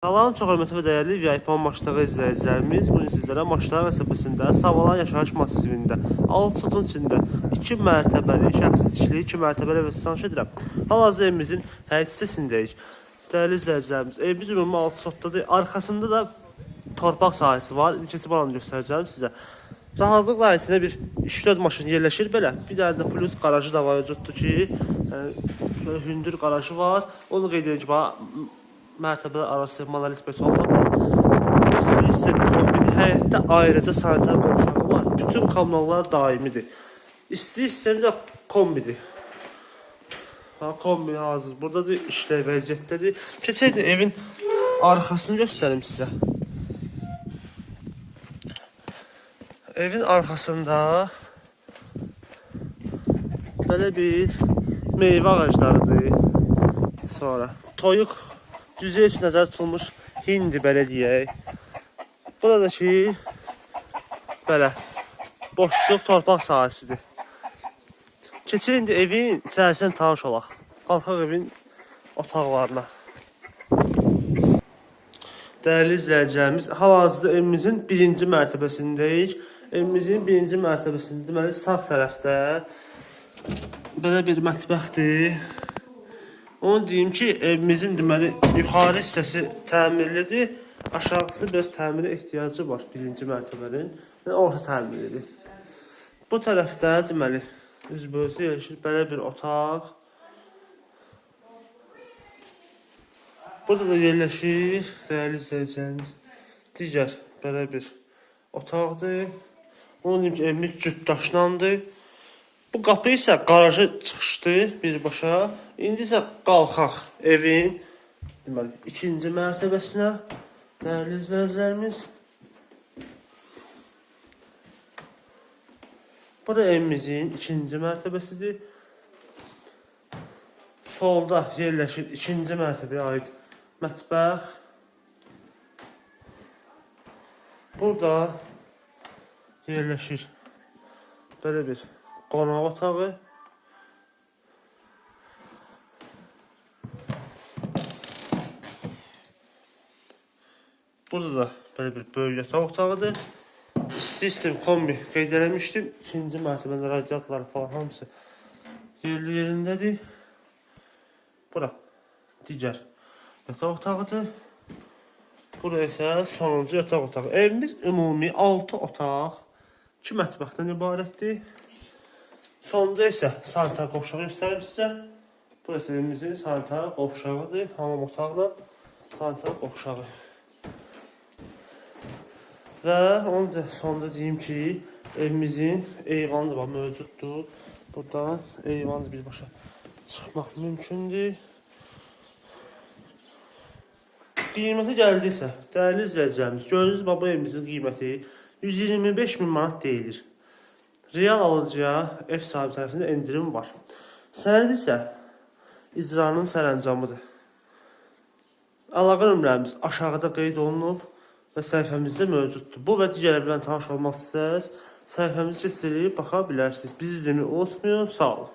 Salam, çox hörmətli və dəyərli VIP Maşdağı izləyicilərimiz. Bugün sizlərə Maşdağı qəsəbəsində, Savalan yaşayış massivində, 6 sotun içində 2 mərtəbəli, şəxsi tikili 2 mərtəbəli evə tanış edirəm. Hal-hazırda evimizin həyət hissəsindəyik. Dəyərli izləyicilərimiz, evimiz ümumi 6 sotdadır. Arxasında da torpaq sahəsi var. İndi keçib oranı göstərəcəm sizə. Rahatlıqla həyətinə bir 3-4 maşın yerləşir belə. Bir dənə də plus qarajı da mövcuddur ki, yəni, belə hündür qarajı var. Onu qeyd edirəm ki, bax, mərtəbələr arası monolit betonla. Sistem kombini, həyətdə ayrıca sanitar qovşağı var. Bütün kommunallar daimidir. İsti sistemi də kombidir. Ha, kombi hazır. Buradadır, işlək vəziyyətdədir. Keçək də evin arxasını göstərim sizə. Evin arxasında belə bir meyvə ağaclarıdır. Sonra toyuq cüzə üçün nəzərdə tutulmuş hindi belə deyək. Buradakı belə boşluq torpaq sahəsidir. Keçək indi evin içərisindən tanış olaq. Qalxaq evin otaqlarına. Dəyərli izləyicilərimiz, hal-hazırda evimizin birinci mərtəbəsindəyik. Evimizin birinci mərtəbəsində, deməli, sağ tərəfdə belə bir mətbəxdir. Onu deyim ki, evimizin deməli yuxarı hissəsi təmirlidir, aşağısı biraz təmirə ehtiyacı var birinci mərtəbənin. Yəni orta təmirlidir. Bu tərəfdə deməli üzbəüz yerləşir belə bir otaq. Burada da yerləşir dəyərli izləyicilərimiz digər belə bir otaqdır. Onu deyim ki, evimiz cüt daşlandır. Bu qapı isə qaraja çıxışdır birbaşa. İndi isə qalxaq evin deməli ikinci mərtəbəsinə, dəyərli izləyicilərimiz. Bura evimizin ikinci mərtəbəsidir. Solda yerləşir ikinci mərtəbəyə aid mətbəx. Burada yerləşir belə bir qonaq otağı. Burada da belə bir böyük yataq otağıdır. İsti sistem kombi qeyd eləmişdim. İkinci mərtəbədə radiatorlar falan hamısı yerli yerindədir. Bura digər yataq otağıdır. Bura isə sonuncu yataq otağı. Evimiz ümumi 6 otaq, 2 mətbəxdən ibarətdir. Sonda isə sanitar qovşağı göstərim sizə. Burası evimizin sanitar qovşağıdır. Hamam otaqla sanitar qovşağı. Və onu da sonda deyim ki, evimizin eyvanı da mövcuddur. Buradan eyvanı birbaşa çıxmaq mümkündür. Qiyməti gəldiksə, dəyərli izləyicilərimiz, gördüyünüz bu evimizin qiyməti 125 min manat deyilir. Real alıcıya ev sahibi tərəfindən endirim var. Sənəd isə icranın sərəncamıdır. Əlaqə nömrəmiz aşağıda qeyd olunub və səhifəmizdə mövcuddur. Bu və digər evlərlə tanış olmaq istəsəniz, səhifəmizi keçib baxa bilərsiniz. Bizi izləməyi unutmayın. Sağ olun.